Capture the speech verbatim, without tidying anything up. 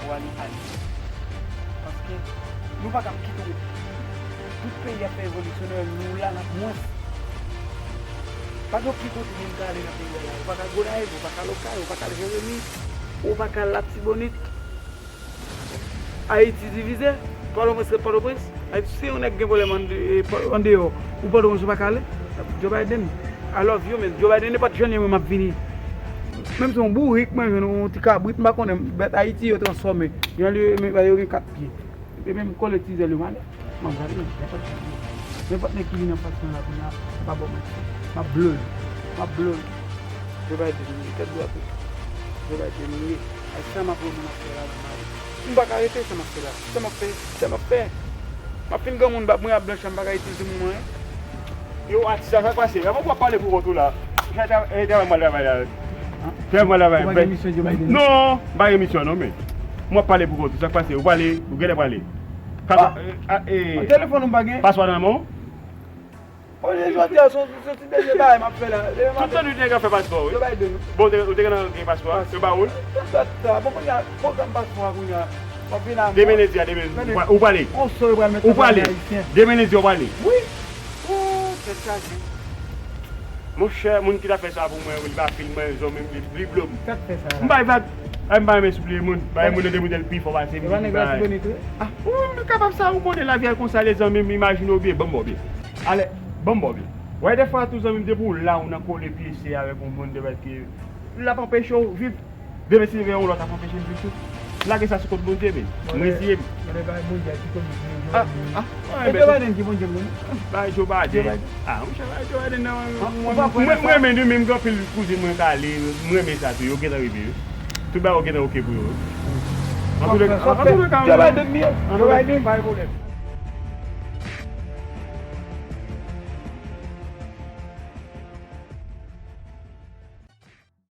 Wale ale. Paske nou pa ka kite w. Tout peyi ap fè evolisyonè, nou la n ap mwens. Pa gen okenn kote moun ka ale nan peyi a la. Ou pa ka al Gonayiv, ou pa ka al Okay, ou pa ka al Jeremi, ou pa ka al Latibonit. Ayiti divize, Pòtoprens ret Pòtoprens. Ayiti, si yon nèg gen pwoblèm an de- e, Pò- andeyò, ou Pòtoprens ou pa ka ale. Joe Biden, I love you, man. Joe Biden, nenpòt jan li ye, mwen m ap vini. Menm si yon bourik mwen jwenn, yon ti kabrit, m pa konnen, bèt Ayiti yo transfòme. Jan li yo, men yo gen kat pye. Epi m kole ti zèl yo, m ale. M ap gade, men, nenpòt jan li ye. Nenpòt nèg ki vin anfas mwen la kounye a, pa ba w manti. M ap blow l. M ap blow l. Joe Biden li ye, tèt dwat li. Joe Biden li ye. Ay, sa m ap wè moun ap fè la, m ap mare. M pa ka rete, sa m ap fè la. Sa m ap fè, sa m ap fè. M ap fin granmoun, bab mwen ap blanch, m pa ka itilize moun mwen. Yo, atis la, sa k pase? Avan w ap pale pou kont ou la. Sa, sa, e, travay m al travay la. Travay m al travay. Ou pa gen misyon Joe Biden? Non, m pa gen misyon non, men. M ap pale pou kont ou, sa k pase? Ou pale, ou genlè pale. Kaka, e, a, e, telefòn ou m pa gen? Paswa nan men w? Olye jodi a, se yon, se yon ti dènye bagay m ap fè la. Demen maten. Tout lannwit nèg ap fè paspò, wi. Yo bay de nou. Bon, ou te, ou te gen, gen paspò a? Yo ba ou l? Tout dat sa. Bon, kounye a, pwogram paspò a kounye a. W ap vin a mwen. Demen lendi a, demen, ou pa- ou prale. Konso yo pral met nan bagay ayisyen. Demen lendi a w prale. Wi. Oh, tèt chaje. Monchè, moun ki ta fè sa pou mwen, wi, li pa fil mwen, zon menm, li, li blo m. Sa k fè sa la? M bay vag. Ay, m pa renmen soupliye moun. Bay moun nan de modèl pi fò pase m. E pa nèg la Latibonit, wi? Ah, ou menm kapab sa, ou konnen lavi a konsa, lezanmi, m imajine w byen, ban m ba w byen. Ale, ban m ba w byen. Wè, defwa tou, zanmi m, depi w la, ou nan kole pye se avèk yon moun, de fèt ke l ap anpeche w viv. Demen, si vin yon lòt ap anpeche m viv tou. Lage sa sou kont Bondye, men. M reziye m. Mwen bay Bondye a ti konik mwen. Ah, ah, ah, e Joe Biden ki Bondye mwen. Bay Joe Biden. Ah, monchè, bay Joe Biden nan. Mwen, mwen renmen li, menm gen anpil kouzin mwen k ale, mwen renmen sa tou, yo gentan rive, wi. Tout bagay yo gentan oke pou yo, wi. Antouka, antouka, Joe Biden, Joe Biden, pa gen pwoblèm.